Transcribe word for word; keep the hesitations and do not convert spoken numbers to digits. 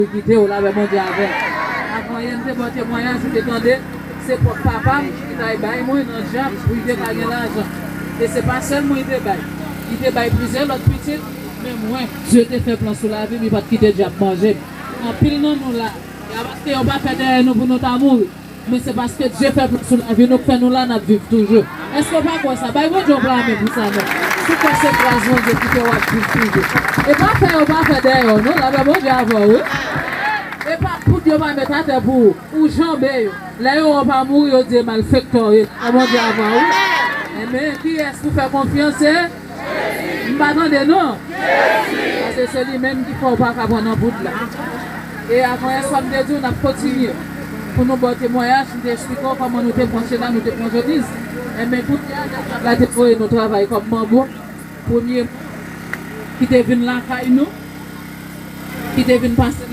Li kite w, lapè Bondye avè l. Avan yè, m te ba w temwayaj, ou te tande, se pwòp papa m ki t al bay mwen nan djab pou li te ka gen lajan. E se pa sèl mwen li te bay. Li te bay plizyè lòt pitit, men mwen, Dye te fè plan sou lavi m, li pa t kite djab manje m. Anpil nan nou la, e a paske yo pa fè dèyè nou pou nou ta mouri. Men se paske Dye fè plan sou lavi nou k fè nou la, n ap viv toujou. Èske w pa kwè sa? Bay Bondye yon plame pou sa, non. Si w kwè se gras Bondye ki fè w ap viv toujou. E pa fè yo pa fè dèyè w, non. Lapè Bondye avè w, wi. E pa poud yo pa met atè pou ou. Ou janbe yo. Lè yo wè w pa mouri, yo di e malfektè w ye. Lapè Bondye avè w, wi. Enben, kiyès ou fè konfyans, se M pa tande non. Paske se li menm ki fè w pa ka pran nan poud la. E avan yè swa m te di w n ap kontinye pou nou ba w temwayaj, m te eksplike w kòman nou te pran chena, nou te pran jeniz. Enben kounye a, djab la te voye nou travay kòm manbo. Premye moun ki te vin lakay nou, ki te vin pase